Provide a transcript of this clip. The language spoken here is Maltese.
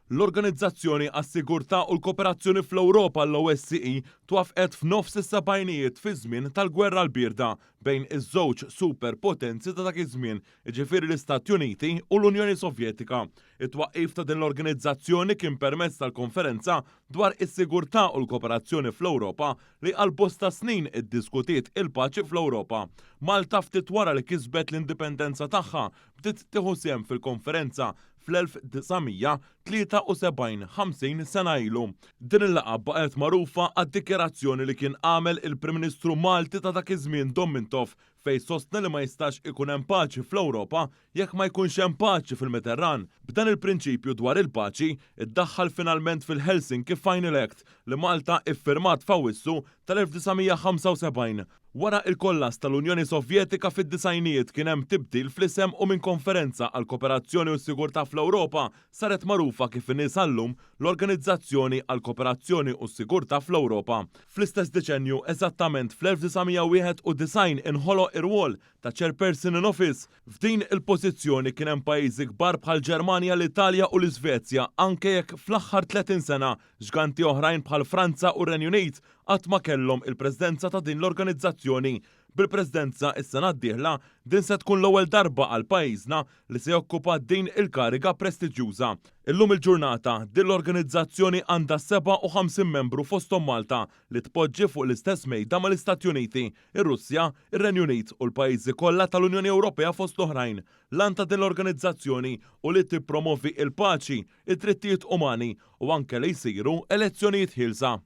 L-Organizzazzjoni għas-Sigurtà u l-Kooperazzjoni fl-Ewropa, l-OSCE, twaffqet f'nofs is-sebgħinijiet fiż-żmien tal-Gwerra l-Bierda bejn iż-żewġ superpotenzi ta' dak iż-żmien, jiġifieri l-Istati Uniti u l-Unjoni Sovjetika. It-twaqqif ta' din l-organizzazzjoni kien permezz tal-Konferenza dwar is-Sigurtà u l-Kooperazzjoni fl-Ewropa li għal bosta snin iddiskutiet il-paċi fl-Ewropa. Malta ftit wara li kisbet l-indipendenza tagħha bdiet tieħu sehem fil-konferenza fl-1973, 50 sena ilu. Din il-laqgħa baqgħet magħrufa għad-dikjarazzjoni li kien għamel il-Prim Ministru Malti ta' dak iż-żmien Dom Mintoff fejn sostna li ma jistax ikun hemm paċi fl-Ewropa jekk ma jkunx hemm paċi fil-Mediterran. B'dan il-prinċipju dwar il-paċi ddaħħal finalment fil-Helsinki Final Act li Malta iffirmat f'Awwissu tal-1975. Wara il-kollass tal-Unjoni Sovjetika fid-disgħinijiet kien hemm tibdil fl-isem u minn Konferenza għall-Kooperazzjoni u s-Sigurtà fl-Ewropa saret magħrufa kif inhi sal-lum l-Organizzazzjoni għall-Kooperazzjoni u s-Sigurtà fl-Ewropa. Fl-istess deċennju, eżattament fl-1991 inħoloq ir-rwol ta' Chairperson in Office. F'din il-pożizzjoni kien hemm pajjiżi kbar bħall-Ġermanja, l-Italja u l-Iżvezja anke jekk fl-aħħar 30 sena ġganti oħrajn bħal Franza u r-Renju Unit qatt ma kellhom il-Presidenza ta' din l-organizzazzjoni. Bil-Presidenza s-sena d-dieħla, din se tkun l-ewwel darba għal pajjiżna li se jokkupa din il-kariga prestiġjuża. Illum il-ġurnata, din l-organizzazzjoni għandha 57 membru fosthom Malta li tpoġġi fuq l-istess mejda mal-Istati Uniti, ir-Russja, ir-Renju Unit u l-pajjiżi kollha tal-Unjoni Ewropea fost l-oħrajn. L-għan ta' din l-organizzazzjoni hu li tippromovi l-paċi, id-drittijiet umani u anke li jsiru elezzjonijiet ħielsa.